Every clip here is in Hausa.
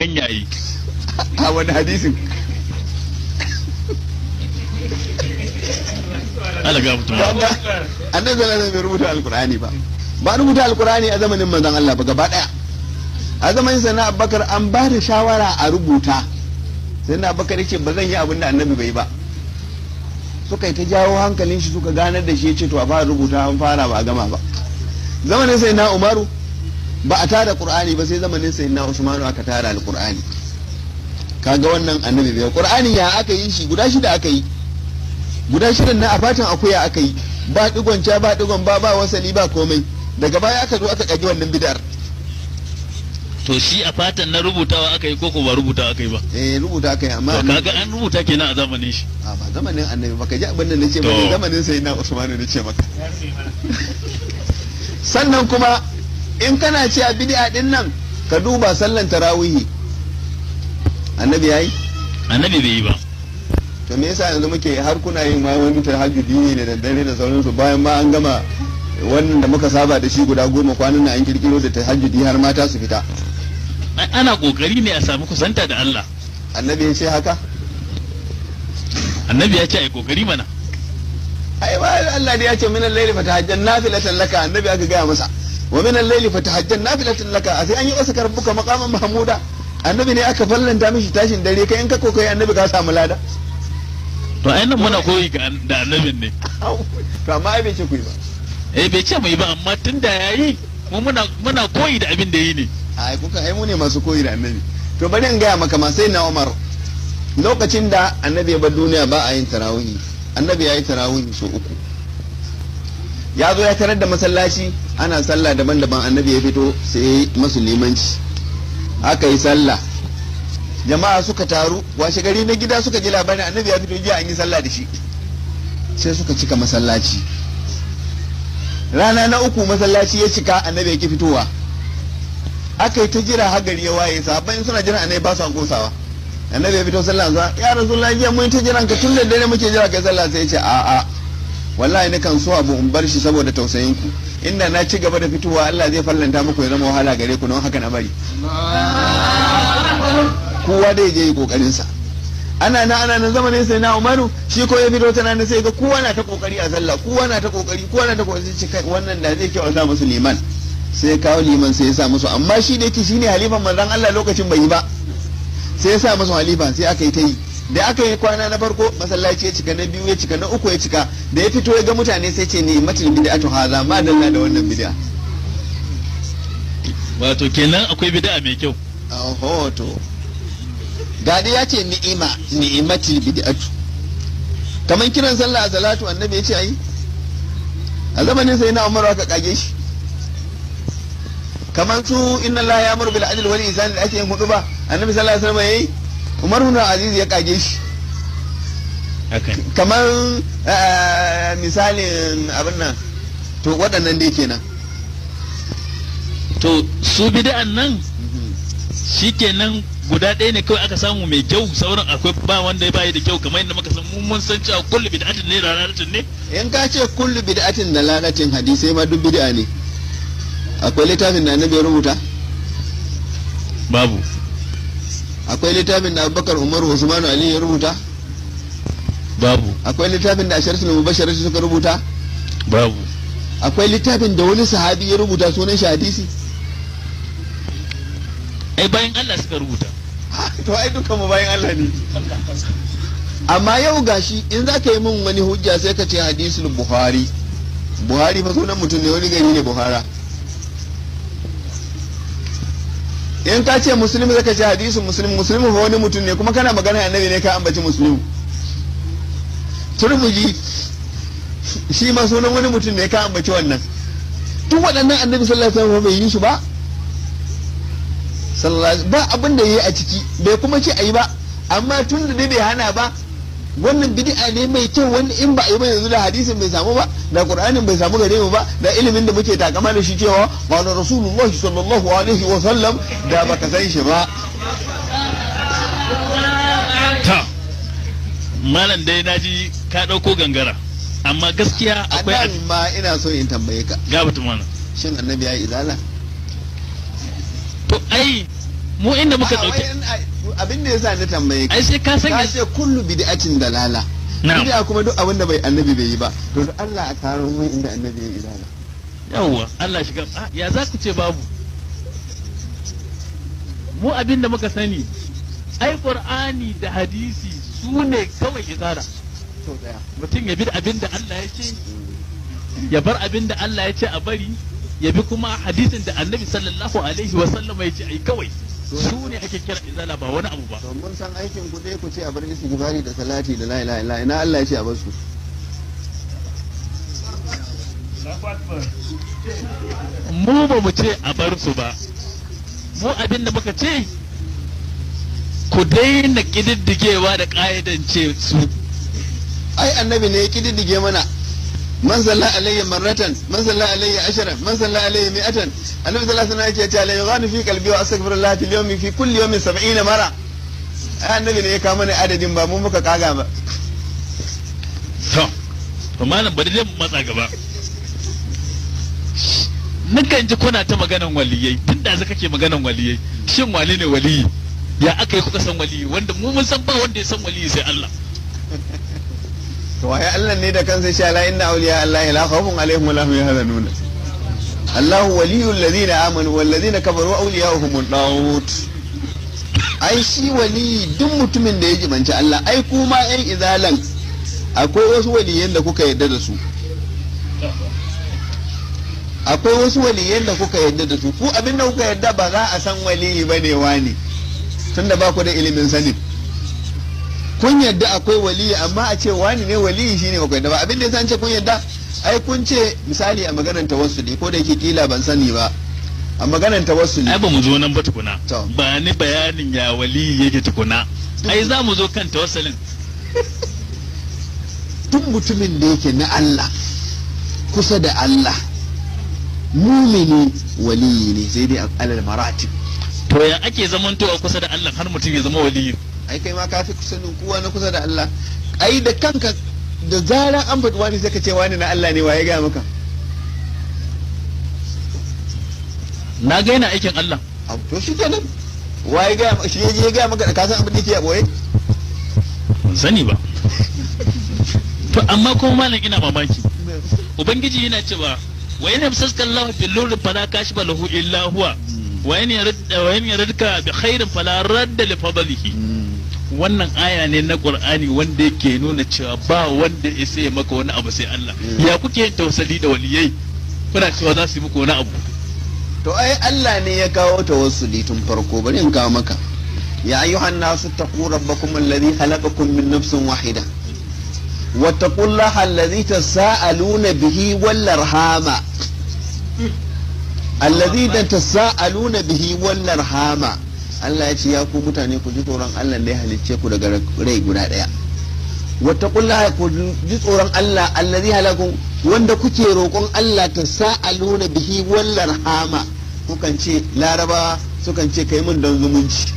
Ganyaye. A wani hadisin? Allah ga mutum. Annabi sallallahu alaihi bai rubuta alqur'ani ba. Ba rubuta alqur'ani a zamanin manzon Allah ba gaba daya. A zamanin sa na Abubakar an ba da shawara a rubuta. Sai na Abubakar yace ba zan yi abin da annabi bai ba. Suka yi ta jawo hankalin shi, suka ganar da shi, yace to a fara rubuta, an fara ba a gama ba. Zamanin sai na Umaru ba a tara qur'ani ba, sai zamanin sai na Usmanu aka tara alqur'ani. Kaga wannan annabi bai qur'ani ya aka yi shi guda shida aka yi. Guda shidan na a fatan akuya aka yi, ba digon ca, ba digon ba, ba wasali, ba komai. Daga baya aka zo aka kage wannan bid'ar. To shi a fatan na rubutawa aka yi koko ba rubutawa aka yi ba? Eh, rubuta aka yi, amma to kaga an rubuta kenan a zamanin shi. A ba zamanin annabi ba, ka ji abin da nace ba, zamanin sayyidina Usmanu nace maka. Sannan kuma in kana ce a bid'a din nan, ka duba sallan tarawihi, annabi yayi? Annabi bai yi ba. To me yasa yanzu muke har kuna yin ma wani tahajjudi ne da daddare da sauransu, bayan ma an gama wannan da muka saba da shi guda 10 kwanan nan an kirkiro da tahajjudi har mata su fita. Ana kokari ne a samu kusanta da Allah. Annabi ya ce haka? Annabi ya ce ai kokari mana. Ai ba Allah ne ya ce min al-layli fatahajjan nafilatan laka, annabi aka gaya masa wa min al-layli fatahajjan nafilatan laka, sai an yi wasa karbuka maqaman mahmuda. Annabi ne aka fallanta mishi tashin dare, kai in ka kokai annabi ka samu lada. To ai nan muna koyi da annabin ne. To amma ai bai ce ku yi ba. Eh bai ce mu yi ba, amma tunda yayi mu muna koyi da abin da yi ne. Ai kuka ai mu ne masu koyi da annabi. To bari in gaya maka ma, sai na Umar lokacin da annabi ya bar duniya ba a yin tarawihi, annabi ya yi tarawihi so 3. Ya zo ya tarar da masallaci ana sallah daban-daban, annabi ya fito sai masu limanci, aka yi sallah, jama'a suka taru. Washe gari na gida suka ji labarin annabi ya fito jiya an yi sallah da shi, sai suka cika masallaci. Rana na 3 masallaci ya cika, annabi ya ki fitowa. Aka yi ta jira har gari ya waye, sahabbai suna jira annabi ba su kosawa. Annabi ya fito sallah zuwa, ya rasulullahi jiya mun ta jiran ka tun da dare muke jira kai sallah. Sai ya ce a'a wallahi ni kan so abu in bar shi saboda tausayin ku, inda na ci gaba da fitowa Allah zai fallanta muku ya zama wahala gare ku, don haka na bari. Kowa dai je yi kokarin sa. Ana na ana nan zamanin sai na Umaru shi ko ya fito tana nan sai ga kowa na ta kokari a sallah, kowa na ta kokari, kowa na ta kokari, sai kai wannan da zai kyau a sa musu liman. Sai ya kawo liman sai ya sa musu, amma shi da yake shine halifan manzon Allah lokacin bai yi ba, sai ya sa musu halifa, sai aka yi ta yi. Da aka yi kwana na farko masallaci ya cika, na biyu ya cika, na uku ya cika. Da ya fito ya ga mutane sai ce ni matil bid'atu hadha, ma dalla da wannan bid'a. Wato kenan akwai bid'a mai kyau. Oho, to gadi ya ce ni'ima, ni'imatil bid'atu. Kaman kiran sallah a salatu annabi ya ce ayi, a zamanin sai na Umaru aka kage shi. Kaman su inna Allah ya amuru bil adli wal ihsan da ake yin hudu ba, annabi sallallahu alaihi wasallam yayi, Umar ibn Aziz ya kage shi. Kamar misalin abin nan, to waɗannan dai kenan. To su bid'an nan shikenan guda ɗaya ne kawai aka samu mai kyau, sauran akwai ba wanda ya bayi da kyau, kamar yadda muka san mun san cewa kullu bid'atin ne dalalatin ne. In ka ce kullu bid'atin dalalatin, hadisai ma duk bid'a ne. Akwai littafin da annabi ya rubuta? Babu. Akwai littafin da Abubakar, Umaru, Usmanu, Ali ya rubuta? Babu. Akwai littafin da Asharatul Mubashshiratu suka rubuta? Babu. Akwai littafin da wani sahabi ya rubuta sunan shi hadisi? Ai bayan Allah suka rubuta. To ai dukkan mu bayan Allah ne. Amma yau gashi in za ka yi min wani hujja sai ka ce hadisul Buhari. Buhari fa sunan mutum ne, wani gari ne Buhara. In ka ce musulmi zaka ce hadisin muslim, muslim fa wani mutum ne, kuma kana magana annabi ne ka ambaci muslim. Turmuji shi ma sunan wani mutum ne ka ambaci wannan. Duk waɗannan annabi sallallahu alaihi wasallam bai yi su ba, sallallahu ba abin da yayi a ciki, bai kuma ce ayi ba, amma tun da dai bai hana ba, wannan bid'a ne mai kyau, wanda in ba a yi ba yanzu da hadisin bai samu ba, da qur'anin bai samu gare mu ba, da ilimin da muke takama da shi cewa qala rasulullahi sallallahu alaihi wa sallam, da baka san shi ba. Ta malam dai naji ka dauko gangara, amma gaskiya akwai anan ma ina so in tambaye ka. Ga batun wannan. Shin annabi ya yi izala? To ai Mu inda muka A'a, dauki wai abin da yasa na tambaye ka, ai sai ka ka sanya ce kullu bid'atin dalala. Na'am. Bid'a kuma duk abin da bai annabi bai yi ba, to don Allah a karo mun inda annabi ya yi izala. Yawwa, Allah shiga. Ah, ya za ku ce babu? Mu abin da muka sani, ai Qur'ani da hadisi su ne kawai izara. To tsaya. Mutum ya bi abin da Allah ya ce, ya bar abin da Allah ya ce a bari, ya bi kuma hadisin da Annabi sallallahu alaihi wa sallam ya ce ai kawai. Su ne ake kira izala, ba wani abu ba. To mun san aikin ku dai ku ce a bar istighfari da salati da la ilaha illa, ina Allah ya ce a bar su? Mu ba mu ce a bar su ba. Mu abin da muka ce, ku daina ƙididdigewa da ƙa'idance su. Ai annabi ne ya kididdige mana, man salla alayya marratan, man salla alayya asharan, man salla alayya mi'atan. Annabi sallallahu alaihi wasallam yake cewa la yughanu fi qalbi wa astaghfirullah fil yawmi fi kulli yawmin 70 mara. Ai annabi ne ya kawo mana adadin, ba mu muka kaga ba. To malam, bari dai mu matsa gaba. Nukan ji kuna ta maganan waliyai tun da zaka kake maganan waliyai. Shin wane ne waliyi? Ya aka yi kuka san waliyi, wanda mu mun san ba wanda ya san waliyi sai Allah? To ai Allah ne da kansa ya la inna awliya Allah la khawfun alaihim wa la hum yahzanun. Allahu waliyul ladina amanu wal ladina kafaru awliya'uhum at-taghut. Ai shi waliyi duk mutumin da ya jibanci Allah. Ai kuma yan izalan akwai wasu waliyan da kuka yarda da su. Akwai wasu waliyan da kuka yarda da su. Ku abin da kuka yarda ba za a san waliyi bane wani, tunda ba ku da ilimin sanin. Kun yarda akwai waliyi, amma a ce wani ne waliyi shine ba ku yarda ba. Abin da yasa an ce kun yarda, ai kun ce misali a maganar tawassuli, ko da yake kila ban sani ba, a maganar tawassuli. Ai ba mu zo nan ba tukuna. To. Ba ni bayanin ya waliyi yake tukuna. Ai za mu zo kan tawassulin. Duk mutumin da yake na Allah, kusa da Allah, mumini, waliyi ne, sai dai alal maratib. To ya ake zamantowa kusa da Allah har mutum ya zama waliyi? Ai kai ma ka fi sanin kowa na kusa da Allah. Ai da kanka, da zaran an faɗi wani sai ka ce wani na Allah ne. Waye gaya maka? Na ga yana aikin Allah. Abu, to shi kenan, waye gaya maka? Shi ya je ya gaya maka? Ka san abin da yake a boye? Ban sani ba. To amma kuma malam, ina mamaki. Ubangiji yana cewa wa in yamsaska Allahu bil nuri fala kashifa lahu illa huwa wa in yaridka bi khairin fala radda li fadlihi. Wannan aya ne na Qur'ani wanda yake nuna cewa ba wanda ya sai maka wani abu sai Allah. Ya kuke yin tawassuli da waliyai, kuna cewa za su yi muku wani abu? To ai Allah ne ya kawo tawassuli tun farko. Bari in kawo maka: ya ayyuhan nasu taqu rabbakum alladhi khalaqakum min nafsin wahida wattaqullaha alladhi tasaaluna bihi wal arhama, alladhi tasaaluna bihi wal arhama. Allah ya ce ya ku mutane, ku ji tsoron Allah da ya halicce ku daga rai guda daya. Wattaqullaha, ku ji tsoron Allah, allazi halakum, wanda kuke roƙon Allah, tasaaluna bihi wal arhama. Kukan ce, Laraba sukan ce, kai mun dan zumunci,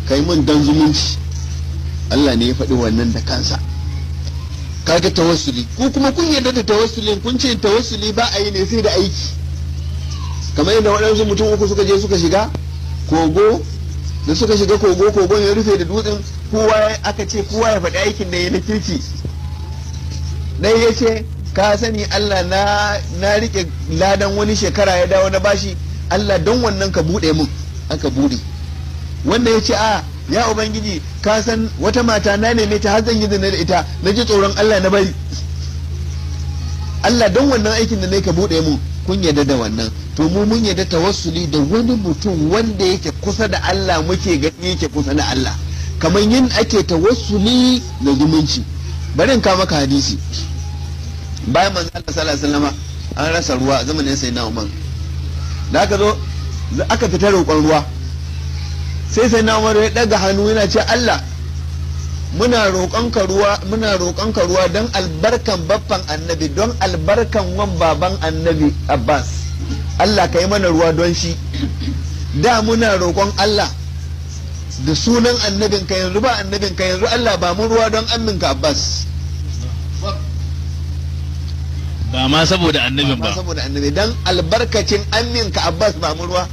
kai mun dan zumunci. Allah ne ya faɗi wannan da kansa. Kaga tawassuli. Ku kuma kun yarda da tawassulin, kun ce tawassuli ba a yi ne sai da aiki, kamar yadda waɗansu mutum uku suka je suka shiga kogo. Da suka shiga kogo, kogon ya rufe da dutsen. Kowa aka ce kowa ya faɗi aikin da ya na kirki. Ɗaya ya ce, ka sani Allah, na rike ladan wani shekara ya dawo na bashi. Allah, don wannan ka buɗe mun. Aka buɗe. Wanda ya ce, a ya ubangiji, ka san wata mata na neme ta har zan yi zina da ita, na ji tsoron Allah na bari. Allah, don wannan aikin da ne ka buɗe mun. Kun yarda da wannan. To mu mun yarda tawassuli da wani mutum wanda yake kusa da Allah, muke gani yake kusa da Allah, kamar yin ake tawassuli da zumunci. Bari in kawo maka hadisi. Bayan manzo Allah sallallahu alaihi wasallama, an rasa ruwa a zamanin sayyidina Umar. Da aka zo aka fita roƙon ruwa, sai sayyidina Umar ya daga hannu yana ce, Allah, muna roƙonka ruwa, muna roƙonka ruwa don albarkan baffan annabi, don albarkan wan baban annabi Abbas. Allah, ka yi mana ruwa don shi. Da muna roƙon Allah da sunan annabinka, yanzu ba annabinka, yanzu Allah ba mu ruwa don amminka Abbas. Ba ma saboda annabin ba ba. Saboda annabi, don albarkacin amminka Abbas ba mu ruwa.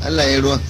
Allah ya yi ruwan.